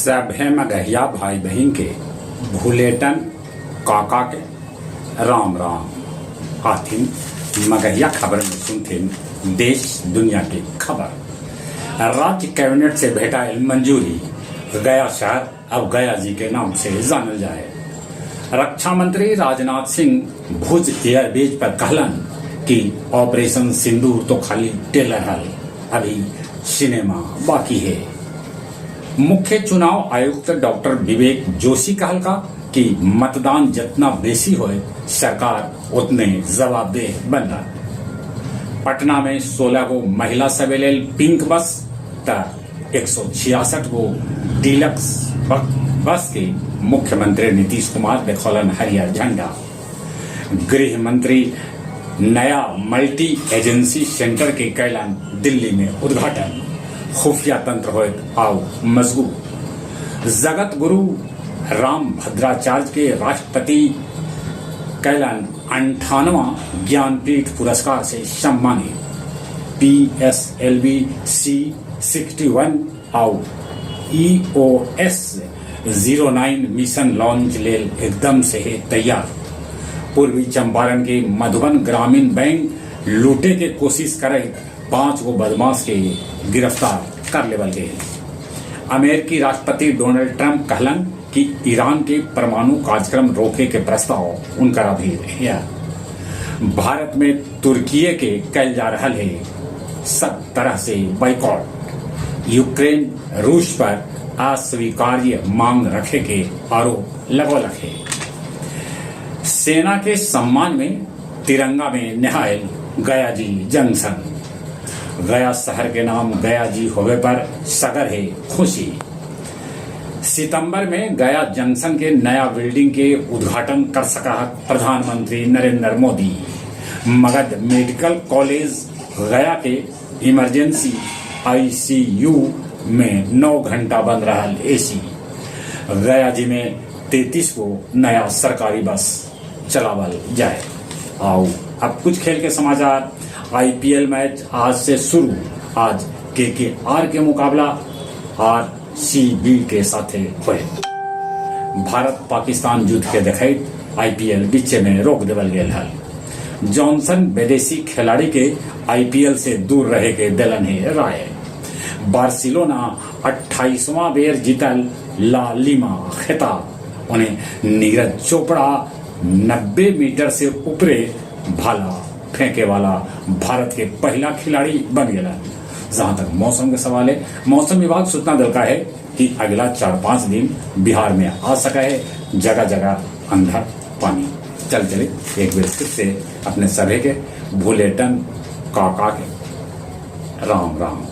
सभे मगहिया भाई बहिन के भुलेटन काका के राम राम। आथिन मगहिया खबर में सुनथिन देश दुनिया के खबर। राज्य कैबिनेट से भेटाइल मंजूरी, गया शहर अब गया जी के नाम से जानल जाए। रक्षा मंत्री राजनाथ सिंह भुज एयरबेस पर कहलन कि ऑपरेशन सिंदूर तो खाली ट्रेलर हल, अभी सिनेमा बाकी है। मुख्य चुनाव आयुक्त डॉक्टर विवेक जोशी कहलका कि मतदान जितना बेसी होए, सरकार उतने जवाबदेह बनल। पटना में 16 गो महिला सभे लेल पिंक बस त 166 गो डीलक्स बस के मुख्यमंत्री नीतीश कुमार देखौलन हरियर झंडा। गृह मंत्री नया मल्टी एजेंसी सेंटर के कैलन दिल्ली में उद्घाटन। खुफिया तंत्र होत आउ मजबूत। जगत गुरु राम भद्राचार्य के राष्ट्रपति कैलन 98वां ज्ञानपीठ पुरस्कार से सम्मानित। PSLV C 61 आउ EOS 09 mission launch लेल एकदम से है तैयार। पूर्वी चंपारण के मधुबन ग्रामीण बैंक लूटे के कोशिश करे 5 गो बदमाश के गिरफ्तार कर लेवल गए। अमेरिकी राष्ट्रपति डोनाल्ड ट्रंप कहलन कि ईरान के परमाणु कार्यक्रम रोके के प्रस्ताव उनका अधीन है। भारत में तुर्की के कैल जा रहा है सब तरह से बाइकॉट। यूक्रेन रूस पर अस्वीकार्य मांग रखे के आरोप लगौलक है। सेना के सम्मान में तिरंगा में नहायल गया जी जंक्शन। गया शहर के नाम गया जी होवे पर सगर है खुशी। सितंबर में गया जंक्शन के नया बिल्डिंग के उद्घाटन कर सका प्रधानमंत्री नरेंद्र मोदी। मगध मेडिकल कॉलेज गया के इमरजेंसी आईसीयू में 9 घंटा बंद रहा एसी। गया जी में 33 गो नया सरकारी बस चलावल जाए। आओ अब कुछ खेल के समाचार। आईपीएल मैच आज से शुरू। आज केकेआर के मुकाबला आरसीबी के साथे होए। भारत पाकिस्तान युद्ध के देखैत आईपीएल बीचे में रोक देवल गेल हल। जॉनसन विदेशी खिलाड़ी के आईपीएल से दूर रहे के दिलन है राय। बार्सिलोना 28वां बेर जीतल ला लीमा खिताब। उन्हें नीरज चोपड़ा 90 मीटर से ऊपरे भाला फेंके वाला भारत के पहला खिलाड़ी बन गया। जहां तक मौसम के सवाल है, मौसम विभाग सूचना दिलका है कि अगला 4-5 दिन बिहार में आ सका है जगह जगह अंधड़ पानी। चल चले एक बार फिर से अपने सभे के भूलेटन काका के राम राम।